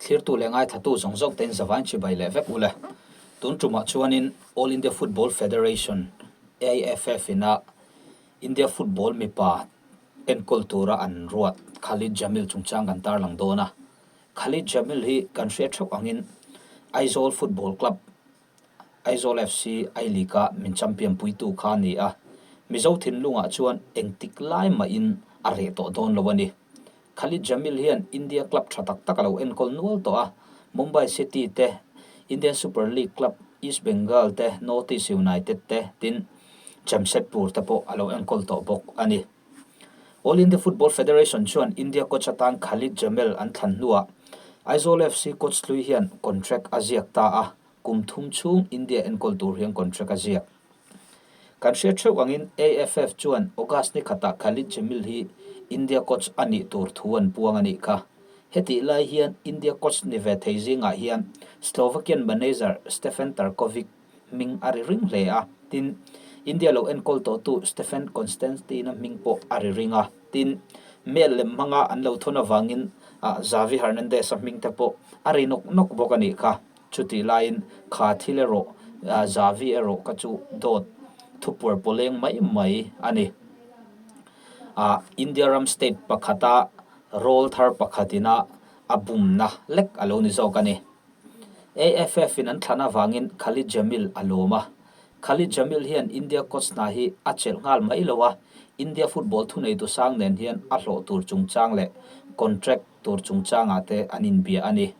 Thlirtu leh ngaithlatu zawng zawk tein zavain chibai leh vek ule. Tun tumah chuanin All India Football Federation, AIFF, ina India football mipa enkawl tura an ruat Khalid Jamil chungchang kan tarlang dawn a. Khalid Jamil hi kan hriat theuh angin Aizawl Football Club, Aizawl FC, I-League-a min champion puitu kha a ni a. Mizo thinlungah chuan engtik lai mahin a reh tawh dawn lo a ni. Khalid Jamil hian India club tha tak tak a lo enkawl nual tawh a, Mumbai City te, Indian Super League club East Bengal te, North East United te, tin Jamshedpur te pawh a lo enkawl tawh bawk a ni. All India Football Federation chuan India coach atan Khalid Jamil an thlan hnuah Aizawl FC coach hlui hian contract a ziak ta a, kum thum chhung India enkawl tur hian contract a ziak. Kan hriat theuh angin AFF chuan August ni khatah Khalid Jamil hi India coach a nih tur thu an puang a nih kha. Hetih lai hian India coach ni ve thei zingah hian Slovakian manager Stefan Tarkovic hming a ri ring hle a, tin, India lo enkawl tawhtu Stefan Constantine-a hming pawh a ri ring a, tin, mail lem hmanga an lo thawn avangin Xavi Hernandez-a hming te pawh a ri nawk nawk bawk a nih kha. Chutih laiin kha thil erawh Xavi erawh ka chu dawt thupuar pawleng mai mai a ni. India ram state pakhata rawl thar pakhatina a bumna lek a lo ni zawk a ni. AFF in an thlan avangin Khalid Jamil a lawm a. Khalid Jamil hian India coach hna hi a chelh nghal mai lo a, India football thuneitu sang nen hian a hlawh tur chungchang leh contract tur chungchangah te an inbia a ni.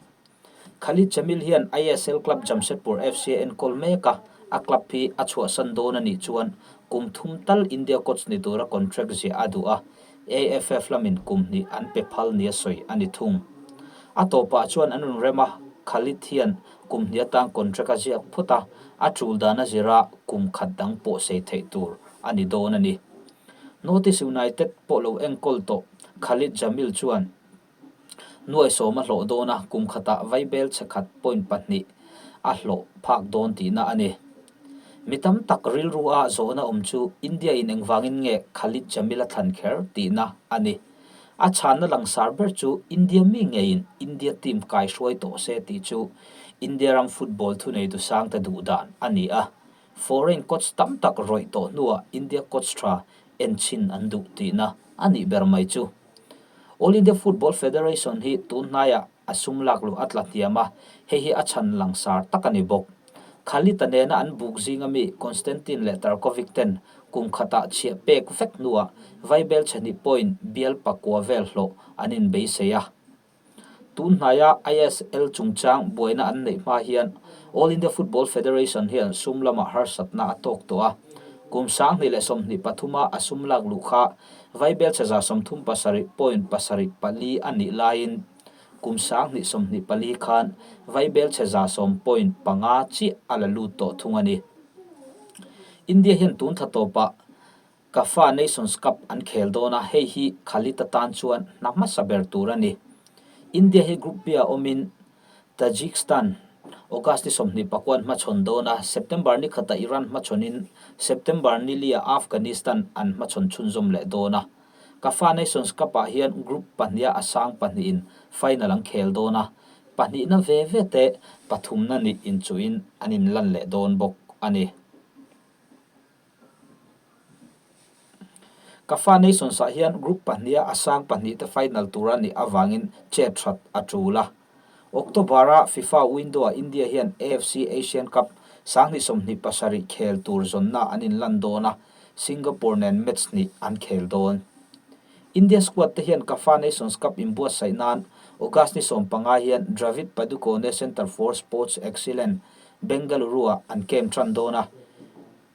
Khalid Jamil hian ISL club Jamshedpur FC a enkawl mek a, a club hi a chhuahsan dawn a nih chuan kum thum tal India coach ni tura contract ziah a duh a, AFF lamin kum hnih an pe phal nia sawi a ni thung. A tawpah chuan an rawn rem a, Khalid hian kum hnih atan contract a ziak phawt a, a tul dan a zira kum khat dang pawh sei theih tur a ni dawn a ni. North East United pawh lo enkawl tawh Khalid Jamil chuan Nuai sawm a hlawh dawn a, kum khatah vaibel chhe khat point pahnih a hlawh phak dawn tihna a ni. Mi tam tak rilru a zawhna awm chu India in engvangin nge Khalid Jamil a thlan kher tihna a ni. A chhanna langsar ber chu India mi ngeiin India team kaihruai tawh se tih chu India ram football thuneitu sangte duh dan a ni a. Foreign coach tam tak rawih tawh hnuah India coach tha enchhin an duh tihna a nih ber mai chu. All India Football Federation hi tun hnaiah a sum lak luh a tla hniam a, hei hi a chhan langsar tak a ni bawk. Khalid-a nena an buk zinga mi Konstantin leh Tarkovic ten kum khatah chhiah pek vek hnuah Vaibel chhehnih point bial pakua vel hlawh an inbeisei a. Tun hnaia ISL chungchang buaina an neih hma hian All India Football Federation hian sum lamah harsatna a tawk tawh a. Kum 2023 a a sum lak luh kha Vaibelchhe 37 point pasarih pali a nih laiin kum 2024 khan Vaibelchhe 10 point panga chiah a la lut tawh thung a ni. India hian tun thla tawpah CAFA Nations Cup an khel dawn a, hei hi Khalid atan chuan hna hmasa ber tur a ni. India hi Group B-ah awmin Tajikistan August ni 21 hmachhawn dawn a, September ni khatah Iran hmachhawnin September ni liah Afghanistan an hmachhawn chhunzawm leh dawn a. CAFA Nations Cup-ah hian Group pahniha a sang pahnihin final an khel dawn a, pahnihna ve ve te pathumna nih inchuhin an inlan leh dawn bawk a ni. CAFA Nations ah hian group pahniha a sang pahnih te final tur a nih avangin chet that a tul a. October a FIFA window ah India hian AFC Asian Cup 2027 khel tur zawnna an inlan dawn a, Singapore nen match hnih an khel dawn. India squad te hian CAFA Nations Cup inbuatsaih nan August ni 15 hian Dravid Padukone Centre for Sports Excellence, Bengaluru ah an camp tan dawn a.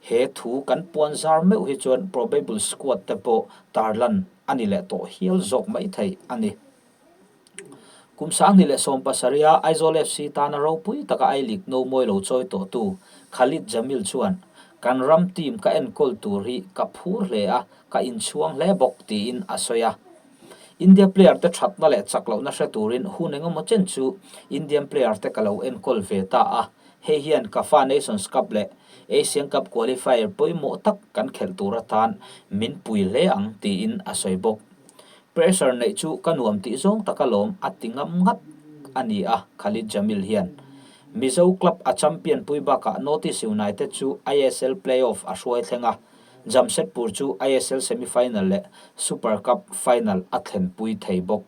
He thu kan puan zar meuh hi chuan probable squad te pawh tarlan a ni leh tawh hial zawk mai thei a ni. Kum 2017 a Aizawl FC tana ropui taka I League no mawi lo chawi tawhtu Khalid Jamil chuan, Kan ram team ka enkawl tur hi ka phur hle a, ka inchhuang hle bawk, tiin a sawi a. India player te thatna leh chak lohna hre turin hun engemaw chen chu Indian player te ka lo enkawl ve ta a, Hei hian CAFA Nations Cup leh Asian Cup qualifier pawimawh tak kan khelh tur atan min pui hle ang tiin a sawi bawk. Pressure neih chu ka nuam tih zawng tak alawm a ti ngam ngat. a ni a, Khalid Jamil hian Mizo club a champion pui bakah Northeast United chu ISL playoff a hruai thleng a, Jamshedpur chu ISL semi-final leh Super Cup final a thlenpui thei bawk.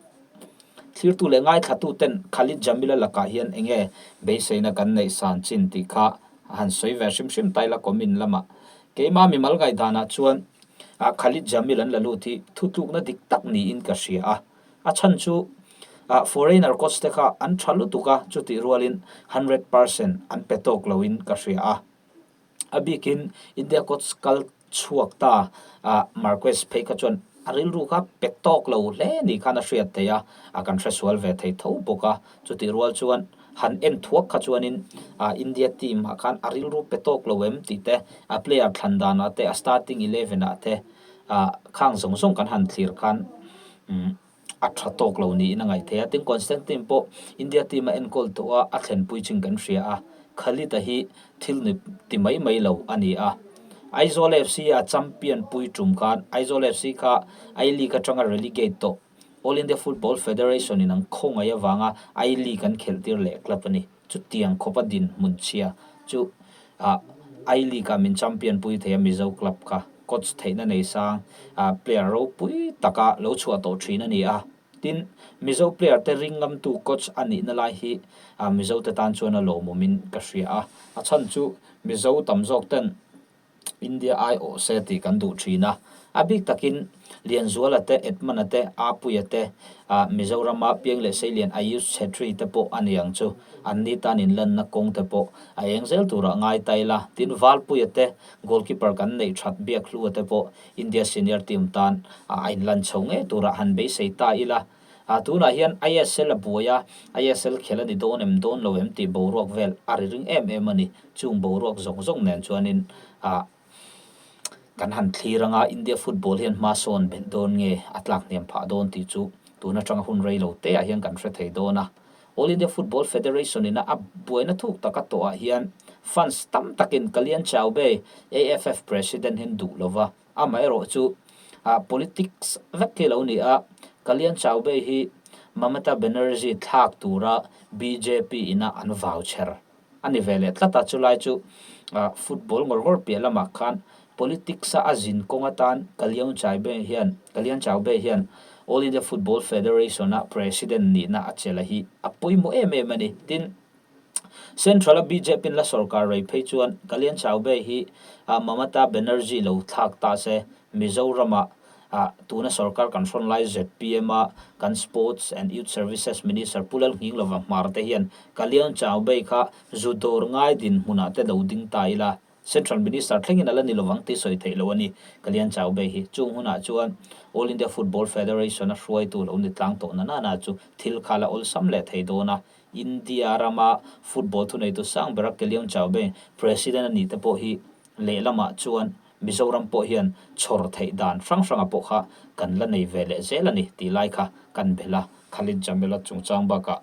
Thlirtu leh ngaithlatuten Khalid Jamil-a lakah hian enge beiseina kan neih san chin tih kha a han sawi ve hrim hrim taila comment lamah. Keimah mimal ngaihdanah chuan Khalid Jamil an la lut hi thutlukna dik tak niin ka hria a. A chhan chu foreigner coach te kha an tha lutuk a, chutih rualin 100% an pe tawk loin ka hria a. A bikin India coach kal chhuak ta Marquez phei kha chuan a rilru kha pe tawk lo hle ni khan a hriat theih a, a kan hresual ve thei tho bawk a. Chutih rual chuan han en thuak kha chuanin India team ah khan a rilru pe tawk lo em tih te, a player thlan danah te, a starting eleven ah te khang zawng zawng kan han thlir khan a tha tawk lo niin a ngaih theih a. Tin, Constantine pawh India team a enkawl tawh a, a thlenpui chin kan hria a, Khalid-a hi thil ni ti mai mai lo a ni a. Aizawl FC a champion pui tum khan Aizawl FC kha I-League atanga relegate tawh All India Football Federation in an khawngaih avanga I-League an khelh tir leh club a ni. Chutiang khawpa dinhmun chhia chu I-League ah min champion pui thei a Mizo club kha coach theihna nei sang player ropui taka lo chhuah tawh thin a ni a. Tin, Mizo player te ring ngamtu coach a nihna lai hi Mizo te tan chuan a lawmawmin ka hria a. A chhan chu Mizo tam zawk ten India aiawh se tih kan duh thin a. A bik takin Lianzuala te, Edmund-a te, Apuia te, Mizorama piang leh Seilian Ayush Chhetri te pawh a ni ang chu. Anni tan inlanna kawng te pawh a eng zel turah ngai ta ila. Tin, Valpuia te, goalkeeper kan neih that Biakhlua te pawh India senior team tan a inlan chho ngei turah han beisei ta ila. Tunah hian ISL a buai a, ISL khel a ni dawn em dawn lo em tih boruak vel a ri ring em em a ni. Chung boruak zawng zawng nen chuanin kan han thlir anga India football hian hma sawn belh dawn nge a tlak hniam phah dawn tih chu tun atanga hun rei lo te ah hian kan hre thei dawn a. All India Football Federation ina a buaina thuk taka tawhah hian fans tam takin Kalyan Chaubey, AFF President hian duh lova Amaherawh chu politics vek hi lo ni a, Kalyan Chaubey hi Mamata Banerjee thlak tura bjp ina an vau chher a ni ve leh tlat a, chulai chu football ngawr ngawr piah lamah khan politics a a zin kawng atan Kalyan Chaubey hian Kalyan Chaubey hian All India Football Federation a president nihna a chelh a hi a pawimawh em em a ni. Tin, Central a bjp in la sorkar rei phei chuan Kalyan Chaubey hi Mamata Banerjee lo thlak ta se, Mizoram ah tuna sorkar kan hrawn lai zpm a kan Sports and Youth Services Minister Pu Lalnghinglova Hmar te hian Kalyan Chaubey kha zu dawr ngai dinhmunah te lo ding ta ila Central Minister thlengin a la ni lovang tih sawi theih loh a ni. Kalyan Chaubey hi chung hunah chuan All India Football Federation a hruaitu lo ni tlang tawh na nana chu thil kha la awlsam leh thei dawn a. India rama football thuneitu sang bera Kalyan Chaubey President a nih te pawh hi lehlamah chuan Mizoram pawh hian chhawr theih dan hrang hranga pawh kha kan la nei ve leh zel a ni tih lai kha kan belh a. Khalid Jamil-a chungchang bakah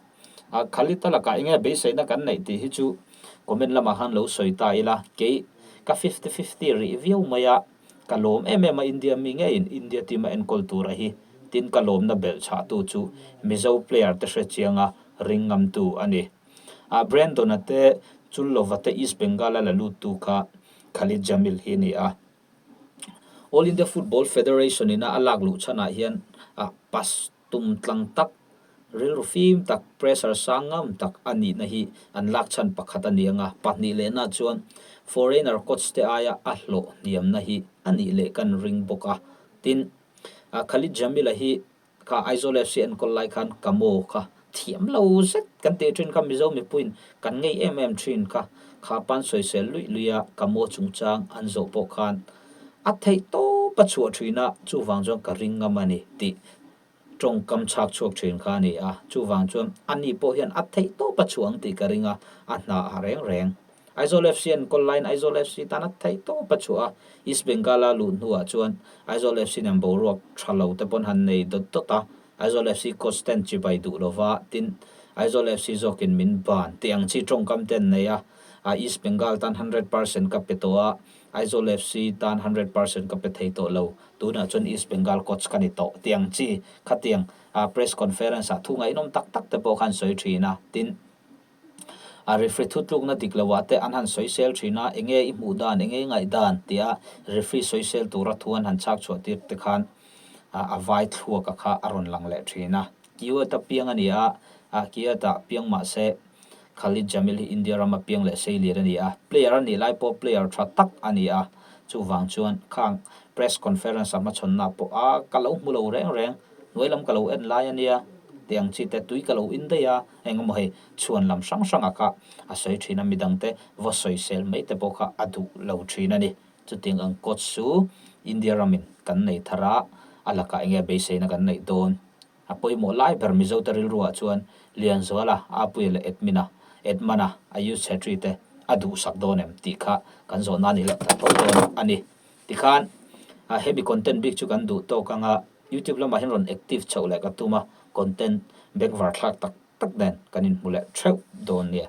A Khalid-a lakah enge beiseina kan neih tih hi chu comment lamah khan lo sawi ta ila, kei ka fifty fifty rih viau mai a, ka lawm em em a India mi ngeiin India team a enkawl tura hi, tin ka lawmna belh chhahtu chu Mizo player te hre chianga ring ngamtu a ni. A Brandon-a te Chullova te East Bengal a la luttu kha Khalid Jamil hi a ni a. All India Football Federation ina a lak luh chhanah hian a pass Tum tlang tak, rilru fim tak, pressure sang ngam tak a nihna hi an lak chhan pakhat a ni ang a, pahnih lehna chuan foreigner coach te aia a hlawh hniamna hi a nih leh kan ring bawk a. Tin, Khalid Jamil-a hi kha Aizawl FC enkawl lai khan Kamo kha thiam lo zet kan tih thin kha Mizo mipuiin kan ngei em em thin kha, kha pan sawisel luih luih a Kamo chungchang an zawh pawh khan a theih tawp a chhuah thin a, chuvang chuan ka ring ngam a ni tih tawngkam chhak chhuak thin kha a ni a, chuvang chuan a ni pawh hian a theih tawp a chhuah ang tih ka ring a, a hna a reng reng. Aizawl FC an kawl laiin Aizawl FC tan a theih tawp a chhuah a, East Bengal a luh hnuah chuan Aizawl FC nen boruak tha lo te pawn han nei dawt dawt a, Aizawl FC coach ten chibai duh lova, tin Aizawl FC zawkin min ban tih ang chi tawngkam te an nei a, East Bengal tan 100% ka pe tawh a, Aizawl FC tan 100% ka pe thei tawh lo, tunah chuan East Bengal coach ka ni tawh tih ang chi khatiang. Press conference ah thu ngaihnawm tak tak te pawh khan sawi thin a, tin a referee thutlukna dik lo ah te an han sawi sel thin a, enge i hmuh dan, enge i ngaih dan tia referee sawi sel tura thu an han chhak chhuah tir te khan a vai thluak a kha a rawn lang leh thin a. Kiwet a piang a ni a, Kiwet ah piang mah se Khalid Jamil hi India rama piang leh sei lir a ni a, player a nih lai pawh player tha tak a ni a, chuvang chuan khang press conference a hmachhawnna pawh a ka lo hmu lo reng reng, hnuai lam ka lo en lai a nia tih ang chi te tui ka lo in daih a, eng emaw hei chhuan lam hrang hrangah kha a sawi thin a, midangte vaw sawisel mai te pawh kha a duh lo thin a ni. Chutiang ang coach chu India ramin kan nei thar a, a lakah enge beiseina kan neih dawn? A pawimawh lai ber Mizote rilruah chuan Lianzuala, Apuia leh Edmina, Edmana, Ayush Chhetri te a duhsak dawn em tih kha kan zawhna a ni leh ta tho dawn a ni. Tikhan hemi content bik chu kan duh tawk anga YouTube lamah hian rawn active chhoh leh ka tum a, content bengvar thlak tak tak nen kan inhmu leh theuh dawn nia.